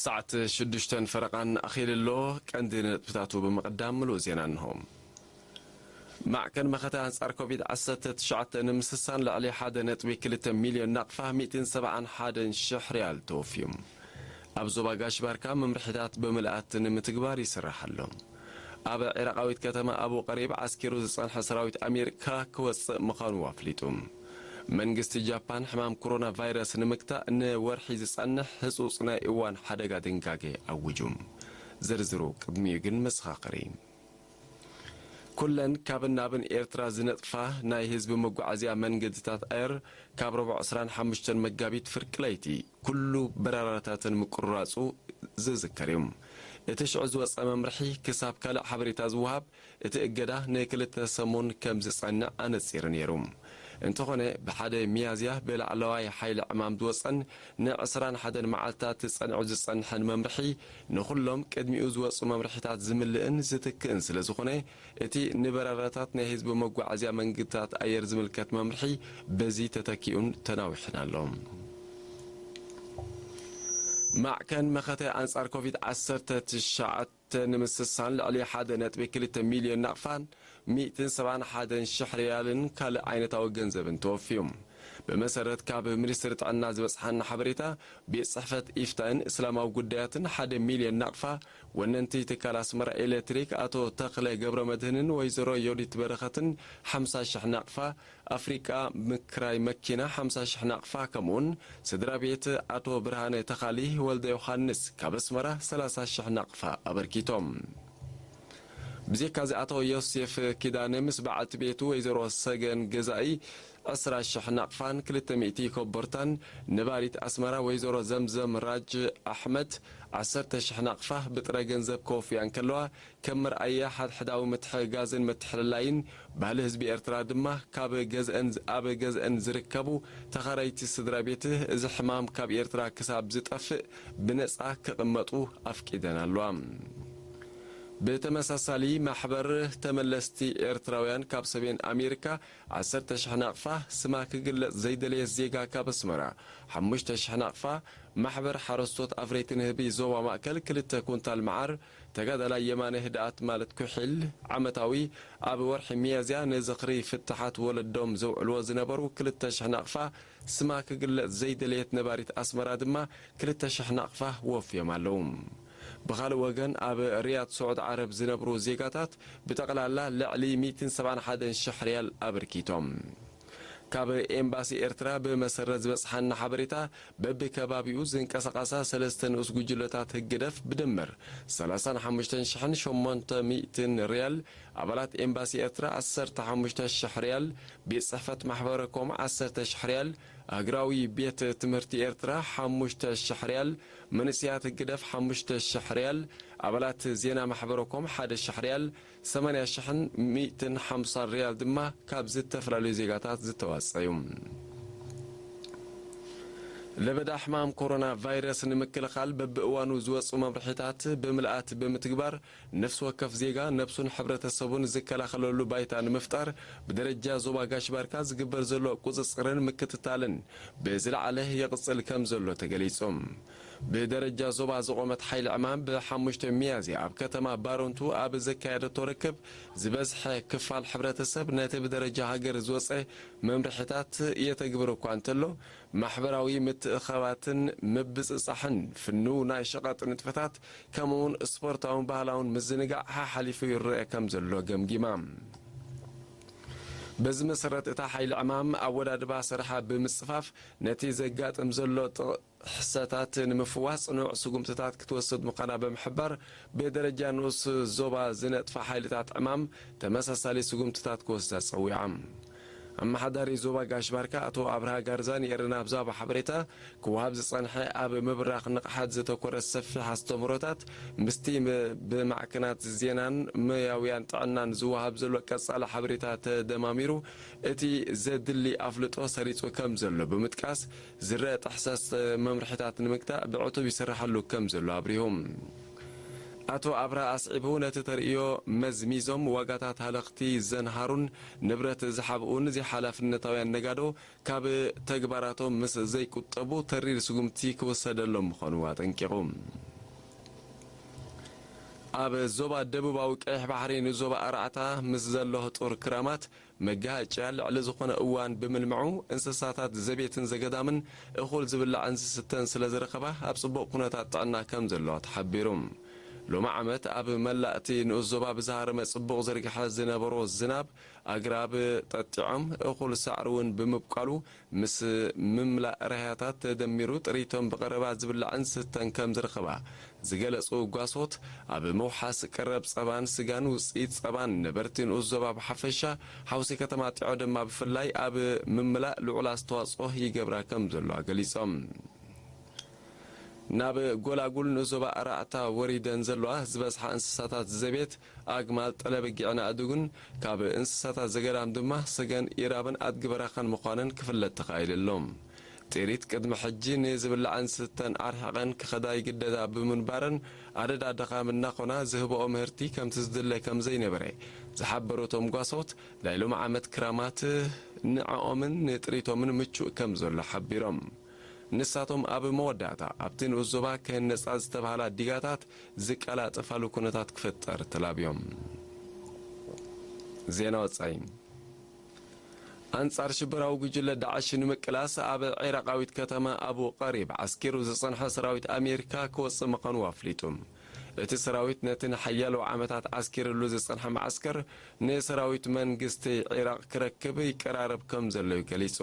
ሰዓት ሽዱሽተን ፈረቓን ኣኺሉ ኣሎ። ቀንዲ ነጥብታቱ ብምቕዳም ምሉእ ዜና እንሆ። ማዕከን መኸተ ኣንጻር ኮቪድ ዓሰርተ ትሽዓተ ንምስሳን ልዕሊ ሓደ ነጥቢ ክልተ ሚልዮን ናቕፋ፣ ሚእትን ሰብዓን ሓደን ሽሕ ሪያል ተወፍዩ። ኣብ ዞባ ጋሽ ባርካ መምርሒታት ብምልኣት ንምትግባር ይስራሕ ኣሎ። ኣብ ዒራቓዊት ከተማ ኣቡ ቀሪብ ዓስኪሩ ዝጸንሐ ሰራዊት ኣሜሪካ ክወጽእ ምዃኑ ኣፍሊጡ። መንግስቲ ጃፓን ሕማም ኮሮና ቫይረስ ንምግታእ ንወርሒ ዝጸንሕ ህጹጽ ናይ እዋን ሓደጋ ድንጋጌ ኣውጁ። ዝርዝሩ ቅድሚኡ ግን መሰኻኽሪ። ኩለን ካብን ናብን ኤርትራ ዝነጥፋ ናይ ህዝቢ መጓዓዝያ መንገድታት ኣየር ካብ ረቡዕ ዕስራን ሓሙሽተን መጋቢት ፍርቂ ለይቲ ኩሉ በረራታተን ምቁርራጹ ዝዝከር እዩ። እቲ ሽዑ ዝወጸ መምርሒ ክሳብ ካልእ ሓበሬታ ዝወሃብ እቲ እገዳ ንክልተ ሰሙን ከም ዝጸንዕ ኣነጺሩ ነይሩ። እንተኾነ፣ ብሓደ ሚያዝያ ብላዕለዋይ ሓይሊ ዕማም ዝወጸን ንዕስራን ሓደን መዓልታት ጸኒዑ ዝጸንሐን መምርሒ፣ ንኹሎም ቅድሚኡ ዝወጹ መምርሒታት ዝምልእን ዝትክእን ስለ ዝኾነ፣ እቲ ንበረራታት ናይ ህዝቢ መጓዓዝያ መንገድታት ኣየር ዝምልከት መምርሒ በዚ ተተኪኡን ተናዊሑን ኣሎ። ማዕከን መኸተ ኣንጻር ኮቪድ ዓሰርተ ትሽዓተ ንምስሳን ልዕሊ ሓደ ነጥቢ ክልተ ሚልዮን ናቕፋን ሚእትን ሰብዓን ሓደን ሽሕ ሪያልን ካልእ ዓይነታዊ ገንዘብን ተወፍዩ። ብመሰረት ካብ ሚኒስትሪ ጥዕና ዝበጽሓና ሓበሬታ፣ ቤት ጽሕፈት ኢፍታእን እስላማዊ ጉዳያትን ሓደ ሚልዮን ናቕፋ፣ ወነንቲ ትካል ኣስመራ ኤሌክትሪክ ኣቶ ተኽለ ገብረ መድህንን ወይዘሮ ዮዲት በረኸትን ሓምሳ ሽሕ ናቕፋ፣ ኣፍሪቃ ምክራይ መኪና ሓምሳ ሽሕ ናቕፋ፣ ከምኡውን ስድራ ቤት ኣቶ ብርሃነ ተኻሊ ወልደ ዮሃንስ ካብ ኣስመራ ሰላሳ ሽሕ ናቕፋ ኣበርኪቶም። ብዘይካዚ ኣቶ ዮሴፍ ኪዳነ ምስ በዓልቲ ቤቱ ወይዘሮ ሰገን ገዛኢ ዕስራ ሽሕ ናቕፋን ክልተ ሚእቲ ኮቦርታን፣ ነባሪት ኣስመራ ወይዘሮ ዘምዘም ራጅ ኣሕመድ ዓሰርተ ሽሕ ናቕፋ ብጥረ ገንዘብ ከወፍያ እንከለዋ፣ ከም መርኣያ ሓድሕዳዊ ምትሕግጋዝን ምትሕልላይን ባህሊ ህዝቢ ኤርትራ ድማ፣ ካብ ገዝአን፣ ኣብ ገዝአን ዝርከቡ ተኻረይቲ ስድራ ቤት፣ እዚ ሕማም ካብ ኤርትራ ክሳብ ዝጠፍእ ብነጻ ክቕመጡ ኣፍቂደን ኣለዋ። ብተመሳሳሊ፣ ማሕበር ተመለስቲ ኤርትራውያን ካብ ሰሜን ኣሜሪካ ዓሰርተ ሽሕ ናቕፋ፣ ስማ ክግለጽ ዘይደለየት ዜጋ ካብ ኣስመራ ሓሙሽተ ሽሕ ናቕፋ፣ ማሕበር ሓረስቶት ኣፍረይቲ ንህቢ ዞባ ማእከል ክልተ ኩንታል መዓር፣ ተጋዳላይ የማነ ህድኣት ማለት ኩሒል ዓመታዊ ኣብ ወርሒ ሚያዝያ ንዝኽሪ ፍታሓት ወለዶም ዘውዕልዎ ዝነበሩ ክልተ ሽሕ ናቕፋ፣ ስማ ክግለጽ ዘይደለየት ነባሪት ኣስመራ ድማ ክልተ ሽሕ ናቕፋ ወፍዮም ኣለዉ። ብኻልእ ወገን፣ ኣብ ሪያድ ስዑድ ዓረብ ዝነብሩ ዜጋታት ብጠቕላላ ልዕሊ ሚእትን ሰብዓን ሓደን ሽሕ ሪያል ኣበርኪቶም። ካብ ኤምባሲ ኤርትራ ብመሰረት ዝበጽሓና ሓበሬታ፣ በብከባቢኡ ዝንቀሳቐሳ ሰለስተ ንኡስ ጉጅለታት ህግደፍ ብድምር ሰላሳን ሓሙሽተን ሽሕን ሸሞንተ ሚእትን ሪያል፣ ኣባላት ኤምባሲ ኤርትራ ዓሰርተ ሓሙሽተ ሽሕ ሪያል፣ ቤት ጽሕፈት ማሕበረኮም ዓሰርተ ሽሕ ሪያል፣ ሃገራዊ ቤት ትምህርቲ ኤርትራ ሓሙሽተ ሽሕ ሪያል፣ መንእሰያት ህግደፍ ሓሙሽተ ሽሕ ሪያል፣ ኣባላት ዜና ማሕበረኮም ሓደ ሽሕ ሪያል፣ ሰማንያ ሽሕን ሚእትን ሓምሳን ሪያል ድማ ካብ ዝተፈላለዩ ዜጋታት ዝተዋጸ እዩ። ለበዳ ሕማም ኮሮና ቫይረስ ንምክልኻል በብእዋኑ ዝወጹ መምርሒታት ብምልኣት ብምትግባር፣ ነፍሲ ወከፍ ዜጋ ነብሱን ሕብረተሰቡን ዝከላኸለሉ ባይታ ንምፍጣር፣ ብደረጃ ዞባ ጋሽ ባርካ ዝግበር ዘሎ ቁጽጽርን ምክትታልን ብዝለዓለ ይቕጽል ከም ዘሎ ተገሊጹ። ብደረጃ ዞባ ዝቖመት ሓይሊ ዕማም ብሓሙሽተ ሚያዝያ ኣብ ከተማ ባረንቱ ኣብ ዘካየደቶ ርክብ፣ ዝበዝሐ ክፋል ሕብረተሰብ ነቲ ብደረጃ ሃገር ዝወጸ መምርሒታት የተግብር እኳ እንተሎ፣ ማሕበራዊ ምትእኽኻባትን ምብጽጻሕን ፍኑው ናይ ሸቐጥ ንጥፈታት፣ ከምኡውን ስፖርታውን ባህላውን ምዝንጋዕ ሓሓሊፉ ይረአ ከም ዘሎ ገምጊማ። በዚ መሰረት፣ እታ ሓይሊ ዕማም ኣወዳድባ ስርሓ ብምጽፋፍ፣ ነቲ ዘጋጥም ዘሎ ጥቕ-፣ ጥሕሰታት ንምፍዋስ ጽኑዕ ስጉምትታት ክትወስድ ምዃና ብምሕባር፣ ብደረጃ ንኡስ ዞባ ዝነጥፋ ሓይልታት ዕማም ተመሳሳሊ ስጉምትታት ክወስዳ ጸዊዓ። ኣመሓዳሪ ዞባ ጋሽ ባርካ ኣቶ ኣብርሃ ጋርዛ ንኤረና ኣብ ዝሃቦ ሓበሬታ፣ ክወሃብ ዝጸንሐ ኣብ ምብራኽ ንቕሓት ዘተኮረ ሰፊሕ ኣስተምህሮታት ምስቲ ም-፣ ብማዕከናት ዜናን ሞያውያን ጥዕናን ዝወሃብ ዘሎ ቀጻሊ ሓበሬታ ተደማሚሩ፣ እቲ ዘድሊ ኣፍልጦ ሰሪጹ ከም ዘሎ ብምጥቃስ፣ ዝረአ ጥሕሰት መምርሒታት ንምግታእ ብዕቱብ ይስርሓሉ ከም ዘሎ ኣብሪሁ። ኣቶ ኣብርሃ ኣስዒቡ፣ ነቲ ተርእዮ መዝሚዞም ዋጋታት ሃለኽቲ ዘንሃሩን ንብረት ዝሓብኡን ዘይሓላፍነታውያን ነጋዶ፣ ካብ ተግባራቶም ምስ ዘይቁጠቡ፣ ተሪር ስጉምቲ ክውሰደሎም ምዃኑ ኣጠንቂቑ። ኣብ ዞባ ደቡባዊ ቀይሕ ባሕሪ ንዞባ ኣርባዕታ ምስ ዘሎ ህጡር ክራማት መጋሃጭያ ልዕሊ ዝኾነ እዋን ብምልምዑ፣ እንስሳታት ዘቤትን ዘገዳምን እኹል ዝብላዕን ዝስተን ስለ ዝረኸባ፣ ኣብ ጽቡቕ ኩነታት ጥዕና ከም ዘለዋ ተሓቢሩ። ሎሚ ዓመት ኣብ መላእ እቲ ንኡስ ዞባ ብዝሃረመ ጽቡቕ ዝርግሐ ዝነበሮ ዝናብ፣ ኣግራብ ጠጢዖም፣ እኹል ሳዕሪ እውን ብምብቋሉ፣ ምስ ምምላእ ራህያታት ተደሚሩ፣ ጥሪቶም ብቐረባ ዝብላዕን ዝስተን ከም ዝረኸባ ዝገለጹ ጓሶት፣ ኣብ ምውሓስ ቀረብ ጸባን ስጋን፣ ውጽኢት ጸባን ነበርቲ ንኡስ ዞባ ብሓፈሻ፣ ሓውሲ ከተማ ጢዖ ድማ ብፍላይ ኣብ ምምላእ ልዑል ኣስተዋጽኦ ይገብራ ከም ዘለዋ ገሊጾም። ናብ ጎላጉል ንኡስ ዞባ ኣርባዕታ ወሪደን ዘለዋ ዝበዝሓ እንስሳታት ዘቤት፣ ኣግማል፣ ጠለበጊዕን ኣእዱግን፣ ካብ እንስሳታት ዘገዳም ድማ ሰገን፣ ኢራብን ኣድጊ በረኻን ምዃነን ክፍለጥ ተኻኢሉ ኣሎ። ጥሪት ቅድሚ ሕጂ ንዝብላዕን ዝስተን ኣርሒቐን ክኸዳ ይግደዳ ብምንባረን፣ ኣደዳ ድኻም እናኾና ዝህብኦ ምህርቲ ከምቲ ዝድለ ከም ዘይነበረ ዝሓበሩ እቶም ጓሶት፣ ናይ ሎሚ ዓመት ክራማት ንዕኦምን ንጥሪቶምን ምቹእ ከም ዘሎ ሓቢሮም። ንሳቶም ኣብ መወዳእታ ኣብቲ ንኡስ ዞባ ክህነጻ ዝተባህላ ዲጋታት ዝቀላጠፋሉ ኩነታት ክፍጠር ተላብዮም። ዜና ወጻኢ። ኣንጻር ሽበራዊ ጉጅለ ዳዕሽ ንምቅላስ ኣብ ዒራቃዊት ከተማ ኣቡ ቀሪብ ዓስኪሩ ዝጸንሐ ሰራዊት ኣሜሪካ ክወጽእ ምዃኑ ኣፍሊጡ። እቲ ሰራዊት ነቲ ንሓያሎ ዓመታት ዓስኪርሉ ዝጸንሐ መዓስከር ንሰራዊት መንግስቲ ዒራቕ ክረክብ ይቀራረብ ከም ዘሎ እዩ ገሊጹ።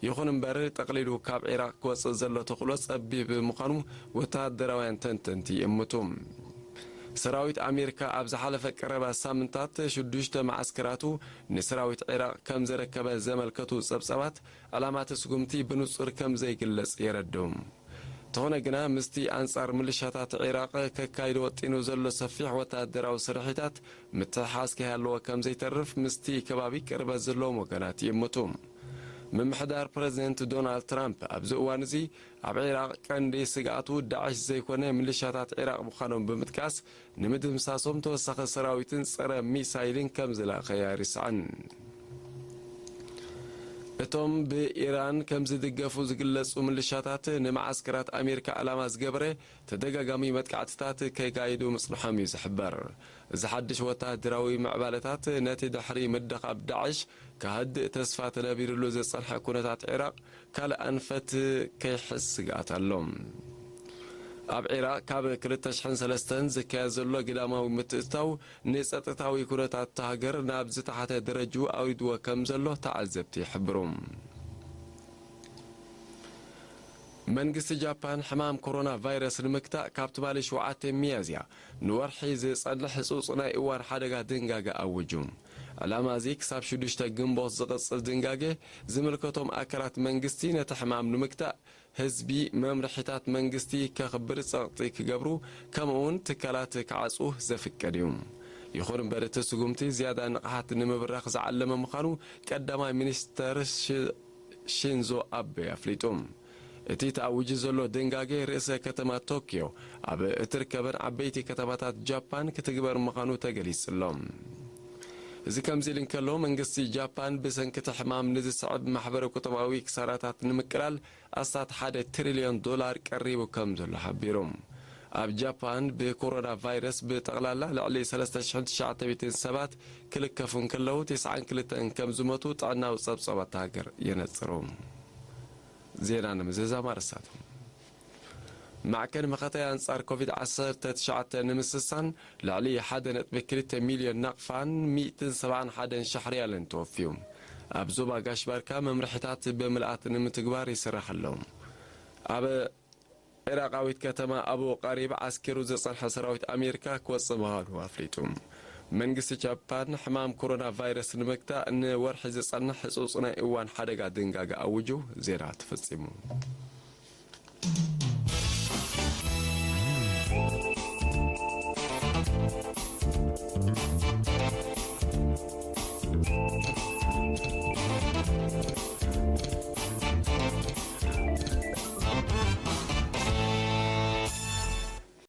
ይኹን እምበር፣ ጠቕሊሉ ካብ ዒራቕ ክወጽእ ዘሎ ተኽእሎ ጸቢብ ምዃኑ ወተሃደራውያን ተንተንቲ ይእምቱ። ሰራዊት ኣሜሪካ ኣብ ዝሓለፈ ቀረባ ሳምንታት ሽዱሽተ መዓስከራቱ ንሰራዊት ዒራቕ ከም ዘረከበ ዘመልከቱ ጸብጻባት፣ ዕላማ እቲ ስጉምቲ ብንጹር ከም ዘይግለጽ የረድኡ። እንተኾነ ግና፣ ምስቲ ኣንጻር ምልሻታት ዒራቕ ከካይዶ ወጢኑ ዘሎ ሰፊሕ ወተሃደራዊ ስርሒታት ምትሕሓዝ ከይሃለዎ ከም ዘይተርፍ ምስቲ ከባቢ ቅርበት ዘለዎም ወገናት ይእምቱ። ምምሕዳር ፕረዚደንት ዶናልድ ትራምፕ ኣብዚ እዋን እዚ ኣብ ዒራቕ ቀንዲ ስግኣቱ ዳዕሽ ዘይኮነ ምልሻታት ዒራቕ ምዃኖም ብምጥቃስ፣ ንምድምሳሶም ተወሳኺ ሰራዊትን ጸረ ሚሳይልን ከም ዝለኣኸ ኣይርስዕን። እቶም ብኢራን ከም ዝድገፉ ዝግለጹ ምልሻታት ንመዓስከራት ኣሜሪካ ዕላማ ዝገበረ ተደጋጋሚ መጥቃዕትታት ከጋይዱ ምጽንሖም እዩ ዝሕበር። እዚ ሓድሽ ወተሃደራዊ ምዕባለታት ነቲ ድሕሪ ምድኻብ ዳዕሽ ከህድእ ተስፋ ተነቢርሉ ዝጸንሐ ኩነታት ዒራቕ ካልእ ኣንፈት ከይሕዝ ስግኣት ኣሎ። ኣብ ዒራቕ ካብ ክልተ ሽሕን ሰለስተን ዝካየድ ዘሎ ግዳማዊ ምትእትታው ንጸጥታዊ ኩነታት እታ ሃገር ናብ ዝተሓተ ደረጅኡ ኣውሪድዎ ከም ዘሎ ተዓዘብቲ ይሕብሩ። መንግስቲ ጃፓን ሕማም ኮሮና ቫይረስ ንምግታእ ካብ ትማሊ ሸውዓተ ሚያዝያ ንወርሒ ዝጸንሕ ህጹጽ ናይ እዋን ሓደጋ ድንጋገ ኣውጁ። ዕላማ እዚ ክሳብ ሽዱሽተ ግንቦት ዝቕጽል ድንጋገ ዝምልከቶም ኣካላት መንግስቲ ነቲ ሕማም ንምግታእ ህዝቢ መምርሒታት መንግስቲ ከኽብር ጸቕጢ ክገብሩ፣ ከምኡውን ትካላት ክዓጽዉ ዘፍቀድ እዩ። ይኹን እምበር፣ እቲ ስጉምቲ ዝያዳ ንቕሓት ንምብራኽ ዝዓለመ ምዃኑ ቀዳማይ ሚኒስተር ሽ-፣ ሺንዞ ኣቤ ኣፍሊጡ። እቲ ተኣዊጁ ዘሎ ድንጋጌ ርእሰ ከተማ ቶኪዮ ኣብ እትርከበን ዓበይቲ ከተማታት ጃፓን ክትግበር ምዃኑ ተገሊጹ ኣሎ። እዚ ከምዚ ኢሉ እንከሎ፣ መንግስቲ ጃፓን ብሰንኪ እቲ ሕማም ንዝስዕብ ማሕበረ ቁጠባዊ ክሳራታት ንምቅላል ኣስታት ሓደ ትሪልዮን ዶላር ቀሪቡ ከም ዘሎ ሓቢሩ። ኣብ ጃፓን ብኮሮና ቫይረስ ብጠቕላላ ልዕሊ ሰለስተ ሽሕን ትሽዓተ ሚእትን ሰባት ክልከፉ እንከለዉ፣ ተስዓን ክልተን ከም ዝሞቱ ጥዕናዊ ጸብጻባት እታ ሃገር የነጽሩ። ዜና ንምዝዛም ኣርእስታት። ማዕከን መኸተ ኣንጻር ኮቪድ ዓሰርተ ትሽዓተ ንምስሳን ልዕሊ ሓደ ነጥቢ ክልተ ሚልዮን ናቕፋን ሚእትን ሰብዓን ሓደን ሽሕ ሪያልን ተወፍዩ። ኣብ ዞባ ጋሽ ባርካ መምርሒታት ብምልኣት ንምትግባር ይስራሕ ኣሎ። ኣብ ዒራቓዊት ከተማ ኣቡ ቃሪብ ዓስኪሩ ዝጸንሐ ሰራዊት ኣሜሪካ ክወጽእ ምዃኑ ኣፍሊጡ። መንግስቲ ጃፓን ሕማም ኮሮና ቫይረስ ንምግታእ ንወርሒ ዝጸንሕ ህጹጽ ናይ እዋን ሓደጋ ድንጋገ ኣውጁ። ዜና ተፈጺሙ።